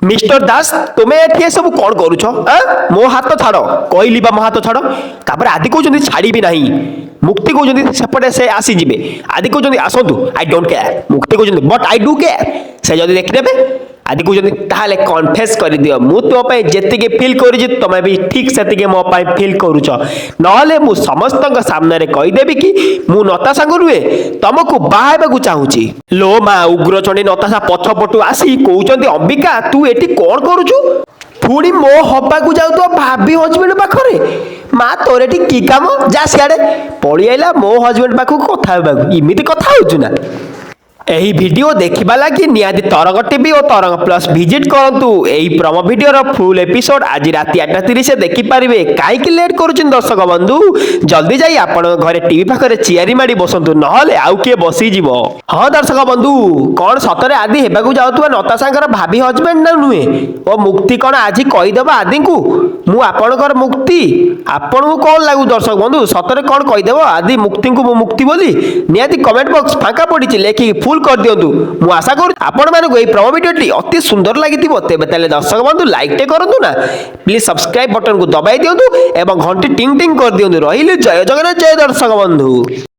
Mister Das, ତୁମେ ଏଠି ଏସବୁ କ'ଣ କରୁଛ ଆଁ? ମୋ ହାତ ଛାଡ଼ କହିଲି ବା, ମୋ ହାତ ଛାଡ଼। ତାପରେ ଆଦି କହୁଛନ୍ତି, ଛାଡ଼ିବି ନାହିଁ। ମୁକ୍ତି କହୁଛନ୍ତି, ସେପଟେ ସେ ଆସିଯିବେ। ଆଦି କହୁଛନ୍ତି, ଆସନ୍ତୁ, I don't care. ମୁକ୍ତି କହୁଛନ୍ତି, but I do care. ସେ ଯଦି ଦେଖିଦେବେ? ଆଦି କହୁଛନ୍ତି, ତାହେଲେ କନଫେସ୍ କରିଦିଅ, ମୁଁ ତୁମ ପାଇଁ ଯେତିକି ଫିଲ୍ କରୁଛି, ତମେ ବି ଠିକ୍ ସେତିକି ମୋ ପାଇଁ ଫିଲ୍ କରୁଛ। ନହେଲେ ମୁଁ ସମସ୍ତଙ୍କ ସାମ୍ନାରେ କହିଦେବି କି ମୁଁ ନତାଶାଙ୍କୁ ନୁହେଁ, ତମକୁ ବାହା ହେବାକୁ ଚାହୁଁଛି। ଲୋ ମା ଉଗ୍ରଚଣ୍ଡୀ ନତାଶା ପଛପଟୁ ଆସି କହୁଛନ୍ତି, ଅମ୍ବିକା, ତୁ ଏଠି କ'ଣ କରୁଛୁ? ପୁଣି ମୋ ହବାକୁ ଯାଉଥିବା ଭାବି ହଜବେଣ୍ଡ ପାଖରେ। ମା, ତୋର ଏଠି କି କାମ? ଯା ସିଆଡ଼େ। ପଳେଇ ଆଇଲା ମୋ ହଜବେଣ୍ଡ ପାଖକୁ କଥା ହେବାକୁ। ଏମିତି କଥା ହଉଛୁ ନା? ଏହି ଭିଡ଼ିଓ ଦେଖିବା ଲାଗି ନିହାତି ତରଙ୍ଗ ଟିଭି ଓ ତରଙ୍ଗ ପ୍ଲସ୍ ଭିଜିଟ୍ କରନ୍ତୁ। ଏହି ପ୍ରମୋ ଭିଡ଼ିଓର ଫୁଲ୍ ଏପିସୋଡ୍ ଆଜି ରାତି 8:30 ଦେଖିପାରିବେ। କାହିଁକି ଲେଟ୍ କରୁଛନ୍ତି ଦର୍ଶକ ବନ୍ଧୁ? ଜଲ୍ଦି ଯାଇ ଆପଣଙ୍କ ଘରେ ଟିଭି ପାଖରେ ଚିଆରି ମାଡ଼ି ବସନ୍ତୁ, ନହେଲେ ଆଉ କିଏ ବସିଯିବ। ହଁ ଦର୍ଶକ ବନ୍ଧୁ, କ'ଣ ସତରେ ଆଦି ହେବାକୁ ଯାଉଥିବା ନତାଶାଙ୍କର ଭାବି ହଜବେଣ୍ଡ ନା ନୁହେଁ? ଓ ମୁକ୍ତି କ'ଣ ଆଜି କହିଦେବ ଆଦିଙ୍କୁ, ମୁଁ ଆପଣଙ୍କର ମୁକ୍ତି? ଆପଣଙ୍କୁ କ'ଣ ଲାଗୁ ଦର୍ଶକ ବନ୍ଧୁ, ସତରେ କ'ଣ କହିଦେବ ଆଦି ମୁକ୍ତିଙ୍କୁ ମୁଁ ମୁକ୍ତି ବୋଲି? ନିହାତି କମେଣ୍ଟ ବକ୍ସ ଫାଙ୍କା ପଡ଼ିଛି, ଲେଖିକି ଫୁଲ୍ କରିଦିଅନ୍ତୁ। ମୁଁ ଆଶା କରୁଛି ଆପଣମାନଙ୍କୁ ଏହି ପ୍ରମୋ ଭିଡ଼ିଓଟି ଅତି ସୁନ୍ଦର ଲାଗିଥିବ। ତେବେ ତାହେଲେ ଦର୍ଶକ ବନ୍ଧୁ, ଲାଇକ୍ଟେ କରନ୍ତୁ ନା। ପ୍ଲିଜ୍ ସବସ୍କ୍ରାଇବ୍ ବଟନକୁ ଦବାଇ ଦିଅନ୍ତୁ ଏବଂ ଘଣ୍ଟି ଟିଂ ଟିଂ କରିଦିଅନ୍ତୁ। ରହିଲି, ଜୟ ଜଗନ୍ନାଥ, ଜୟ ଦର୍ଶକ ବନ୍ଧୁ।